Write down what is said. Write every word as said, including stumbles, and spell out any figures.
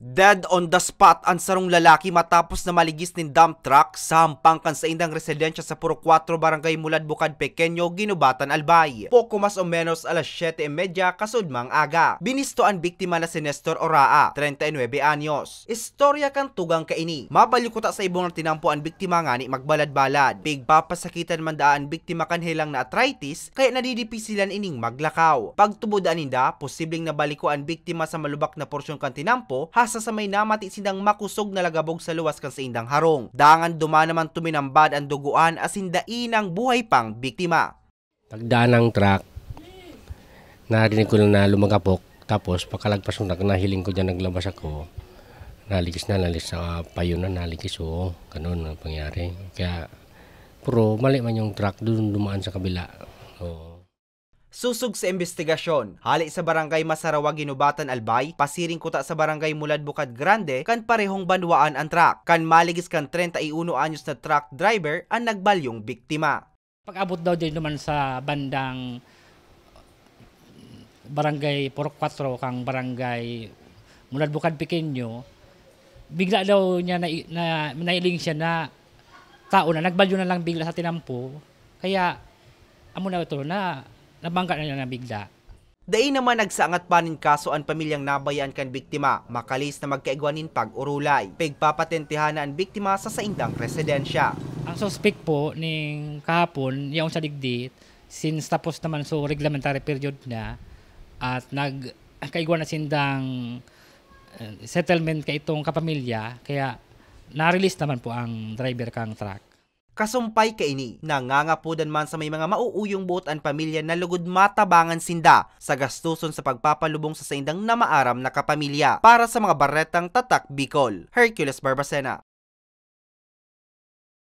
Dead on the spot an sarong lalaki matapos na maligis nin dump truck sa hampang kan saindang residensya sa Purok Kuwatro, Barangay Mulad Bukad Pequeño, Guinobatan, Albay. Poko mas o menos alas siyete y media kasudmang aga. Binisto an biktima na si Nestor Oraa, treinta y nueve anyos. Istorya kan tugang kaini. Mabalyo kuta sa ibong na tinampo an biktima ngani magbalad-balad. Pigpapasakitan man daa an biktima kan helang na arthritis, kaya nadidipisilan ining maglakaw. Pagtubod ninda, posibleng nabaliko an biktima sa malubak na porsyon kan tinampo, hasta sa may namati sindang makosog na lagabog sa luwas kan saindang harong. Dangan duman naman tuminambad an dugoan asin dai nang buhay pang biktima. Pagdaan ng truck, narinig ko lang na lumagapok. Tapos, pakalagpas ng truck, nahiling ko dyan, naglabas ako. Naligis na, naligis sa payo na, naligis, oo. Ganun ang pangyari. Kaya, pero mali man yung truck, dun dumaan sa kabila. Oo. Susog sa imbestigasyon, hali sa Barangay Masarawa, Guinobatan, Albay, pasiring kuta sa Barangay Mulad Bukad Grande, kan parehong banwaan an truck. Kan maligis kan treinta y uno anyos na truck driver an nagbalyong biktima. Pag-abot daw din naman sa bandang Barangay Purok Kuwatro, kang Barangay Mulad Bukad Pequeño, bigla daw niya na, na, nailing siya na tao na nagbalyo na lang bigla sa tinampo. Kaya, amo na ito na, nabangga na niya na bigla. Dai naman nagsaangat pa nin kaso an pamilyang nabayaan kan biktima, makalis na magkaigwa nin pag-orolay. Pigpapatentehan na an biktima sa saindang residensya. Ang suspek po ning kahapon, yaon sa digdi, since tapos naman so reglementary period na, at nagkaigwa na sindang, eh, settlement kaitong kapamilya, kaya na-release naman po ang driver kang truck. Kasumpay kaini, nangangapodan man sa may mga mauuyong boot an pamilya na lugod matabangan sinda sa gastuson sa pagpapalubong sa saindang namaaram na kapamilya. Para sa mga baretang Tatak Bicol, Hercules Barbacena.